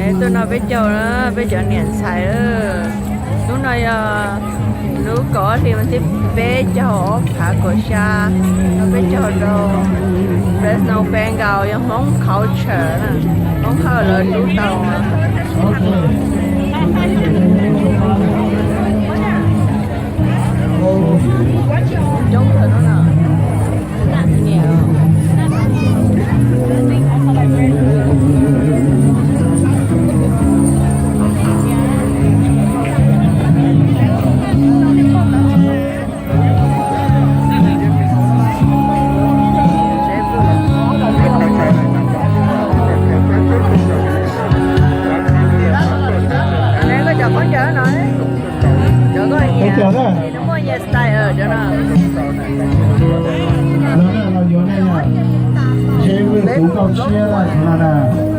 Tuaj no peb caug na, peb cov niam ntxhais. Hnub no yog hnub kaum ob hli vas thib peb caug ob phav kaum xya, no peb caug rau Fresno Fair nkaus, yog Hmoob culture na, Hmoob Hawj lawv rub tau. Coob kawg no na. Neb koj cov khaub ncaws no, cov koj nyiam, nws muaj nyias style cov no. Los yuav nej, ces tus koj siab no na.